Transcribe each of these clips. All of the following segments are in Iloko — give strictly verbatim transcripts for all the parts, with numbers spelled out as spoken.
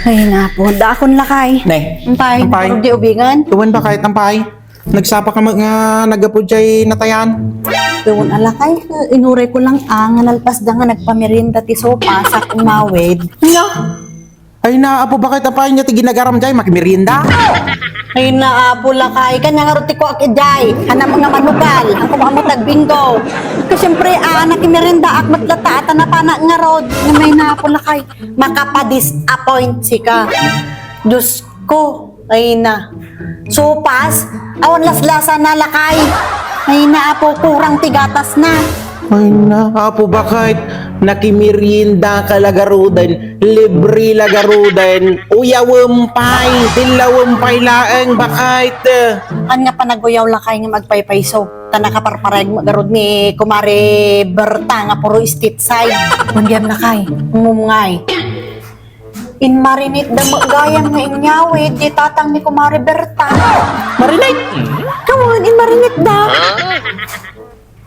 Ay, napo. Dakon, lakay. Ne. Ampay, Ampay. Parang di ubingan. Tuwan, bakay, ampay. Nagsapa ka nga nagapu jay natayan. Tuwan, a, lakay. Inuray ko lang, ah, nga nalpas da nga nagpamerienda ti sopas, sak umawid. Nya? Ay na, apo, bakit, ampay, nya ti ginagaram jay, makimerienda? Ay na, apo, lakay. Kanya nga roti ko ak ijay. Hanam nga manugal. Ako mo amo tagbinggo. Kasi siyempre, ah, nakimerienda ak met lata, ata napana nga rod. Nga may na, apo, lakay. Makapa-disappoint sika. Diyos ko, ay na. Sopas, awan laslasa na, lakay. Ay na, apo, kurang ti gatas na. Ay na, apo, bakit? Nakimerienda ka la garuden, libre la garuden, uyawem pay, tillawem pay laeng, bakit? Haan nga panaguyaw, lakay, nga agpaypayso. Ta nakaparparayag met garud ni Kumare Berta nga puro street side. Manggem, lakay. Ngumngay. Inmarinate da met gayam nga inyawid di tatang ni Kumare Berta. Marinate? Kawan, inmarinate da.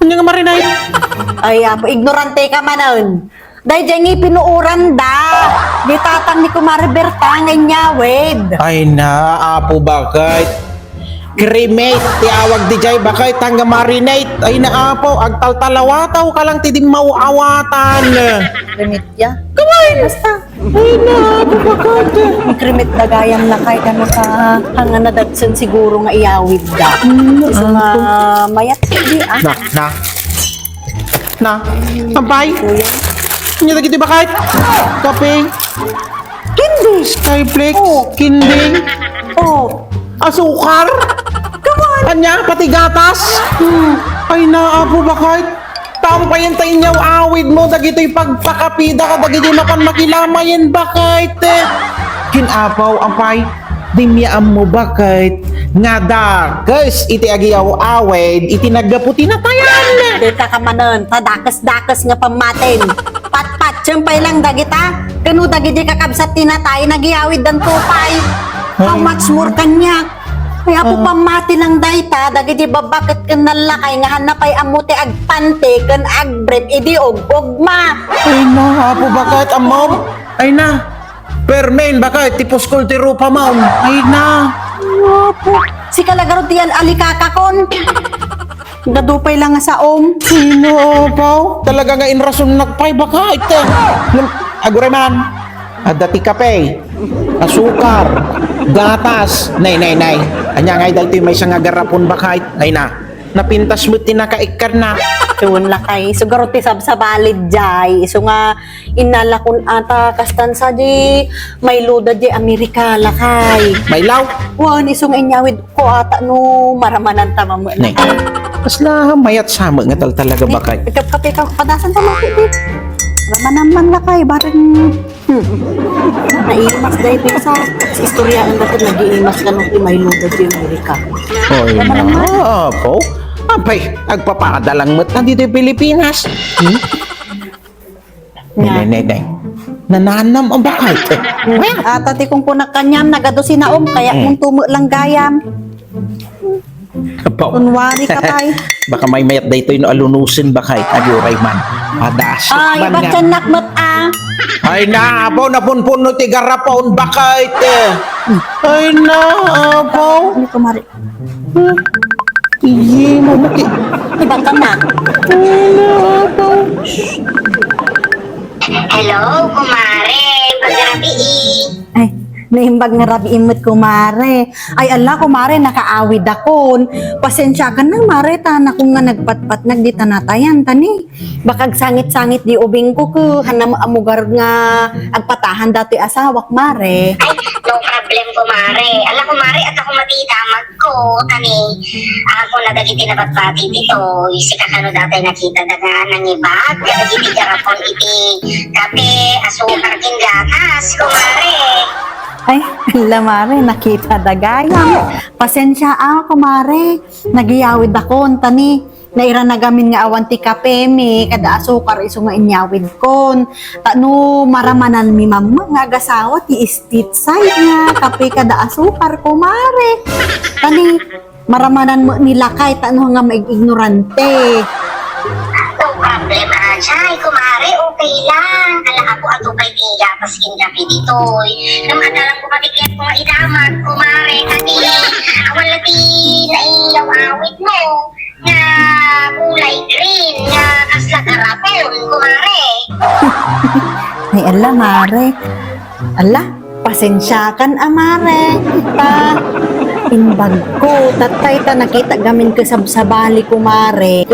Ania nga marinate? Ay, apo, ignorante ka manen. Daydiay nga ipinuoran da. Di tatang ni Kumare Berta nga inyawid. Ay na, apo, bakit? Cremate ti awag dijay, bakay, tangga marinate. Ay na, apo, agtaltalawataw ka lang ti dimmaw-awatan. Cremate ya? Kaway! Basta. Ay na, apo, bakit? Cremate da gayam, lakay, kano ka, hanga na datsun siguro nga iyawid da. Hmm, so, nga, apo. Mayat, di, ah. Na, na. Na, ampay. Kuya. Ania dagiti, bakit? Kape. Candy. Skyflakes. Oh. Candy. Oh. Asukar. Kawan. Ania, pati gatas. Hmm. Ay na, apo, bakit? Tampayen ta inyaw-awid mo, dagitoy pagpakapida, kadagitoy mapan makilamayen, bakit? Kin apaw, ampay. Dimya ammo, bakit? Nga dakes iti agiyaw-awid iti naggapu ti natayan. Dita ka manen, ta dakes-dakes nga pammatin. Patpatiem pay lang dagita. Kano dagiti kakabsat ti natay, nagyawid danto pay. How much more kaniak? Ay, apo, pammati lang dayta, dagiti babakket ken nallakay nga hanna pay ammo ti agpanti ken agbrief idi ug-ugma. Ay na, apo, bakit, ammom? Ay na. Permen, bakit? Ti puskol ti rupa, ma'am. Ay na. Apo, sika la garud ti yan alikakakon. Gadupay lang nga saom. Sino, apaw? Talaga nga inrasonnak pay, bakit? Aguray man. Adda ti kape, asukar, gatas. Nay, nay, nay. Ania ngay daytoy maysa nga garapon, bakit? Ay na. Napintas met ti nakaikkanna. Wen, lakay. Isu garud ti sabsabalid jay. Isu nga innalakon ata kastan sadi Milo da jay Amerika, lakay. Milo? Wen, isu nga inyawid ko ata no maramanan ta mamuna. Ne. Kasla mayat sa met nga tal talaga, bakit? Ikapkape ka, padasan ta mamuna. Ramanan man, lakay, bareng Hmm. Naimas daytoy sa, sa istorya ang dapat nag-iimas ka nung ti Milo da jay Amerika. Oy, apo. Apay, agpapada lang met na dito Pilipinas. Hmm? Nga. Ne, ne, ne, ne. Nananam ang bakal. Ata ti kung kunak kanyam, nagado sinaom, kaya kung tumo lang gayam. Apo. Kunwari ka, pay. Baka maymayat daytoy no alunusen, bakay. Aguray man. Adaas. Ay, man nga. Ba't siya nakmat, ah? Ay na, apo, napunpuno ti garapon, bakay, te. Ay na, apo. Ano, kumari? Iye, mabuti. Ibang ka na. Ay na, apo. Hello, kumare. Pagrabii. Ay, naimbag nga rabii met, kumare. Ay, ala, kumare, nakaawid akon. Pasensya ka na, mare, ta nakon nga nagpatpatnag di tanatayan, tani. Baka agsangit-sangit di ubing ko, ko, hanam amugar nga agpatahan dati asawak, mare. Ay, no problem, kumare. Ala, kumare, at ako matita, mag- ko, kani, ako na dagiti nabati ditoy, sika kano datay nakita da nga nangibag, kadagiti garapon iti kape, asukar, ken gatas, kumare. Ay, ala, mare, nakita da gayam. Pasensya a, kumare. Nagyawid akon, tani. Nairana gamin nga awan ti kape mi, kada asukar isu nga inyawidkon. Ta no maramanan mi mamma nga agasawa ti street side nga kape kada asukar, kumare. Tani, maramanan mo ni lakay, ta no nga maig-ignorante. No problem, ajay, kumare, okay. Kailan? Ala, ako, ato pay ti gatas ken kape ditoy. Ngem adda lang ko pati kayat ko nga idamag, kumare, kadi. Awan la ti naiyaw-awit mo nga kulay green, nga kasla garapon, kumare. Ay, ala, mare. Ala, pasensiakan a, mare. Ta, imbag ko, tatay ta nakita gamin kasabsabali, kumare.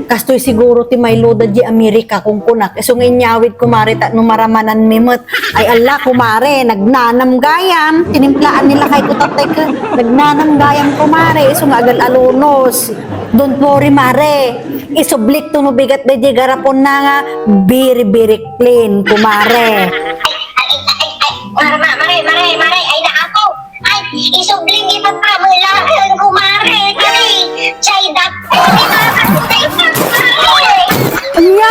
Kastoy siguro ti mayloda di Amerika, kunkunak. Isu nga inyawid, kumare, ta no maramananmi met. Ay, ala, kumare, nagnanam gayam. Tinimplaan nila kay ko, tatay ko. Nagnanam gayam, kumare. Isu nga agal-alunos. Don't worry, mare. Isublik to no bigat da di garapon na nga very, very clean, kumare. Ay, ay, ay, ay, ay, mare, mare, mare, mare, ay, naapo. Ay, isubling ipapamulakan, kumare. Kari, chay dapto, di ba? Ay, kumare. Anya?